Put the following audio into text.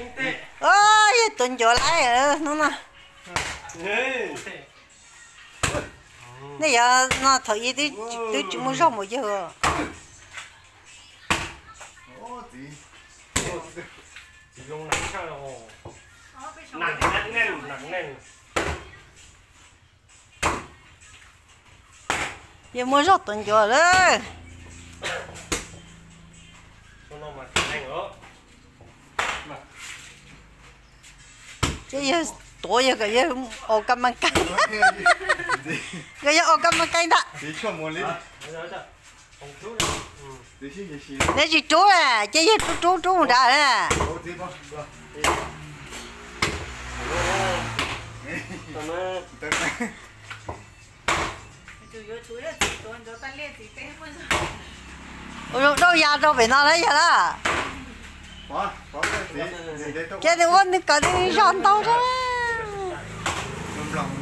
Yog tuav ncuav lawm hnub no. Nej yog no thaum ub twb tsis muaj zog mus yawg. Yog muaj zog tuav ncuav lawm. Ces yog tuav yog kom yog ua kab mas kaib, kom yog ua kab mas kaib ntag. Neb tsis rub, ces yog rub rub rub mus nrad. Ua zoo dauj ya rau pem no lawm yog lawm. Ces nws ua nws kom nws zog ntau thiab.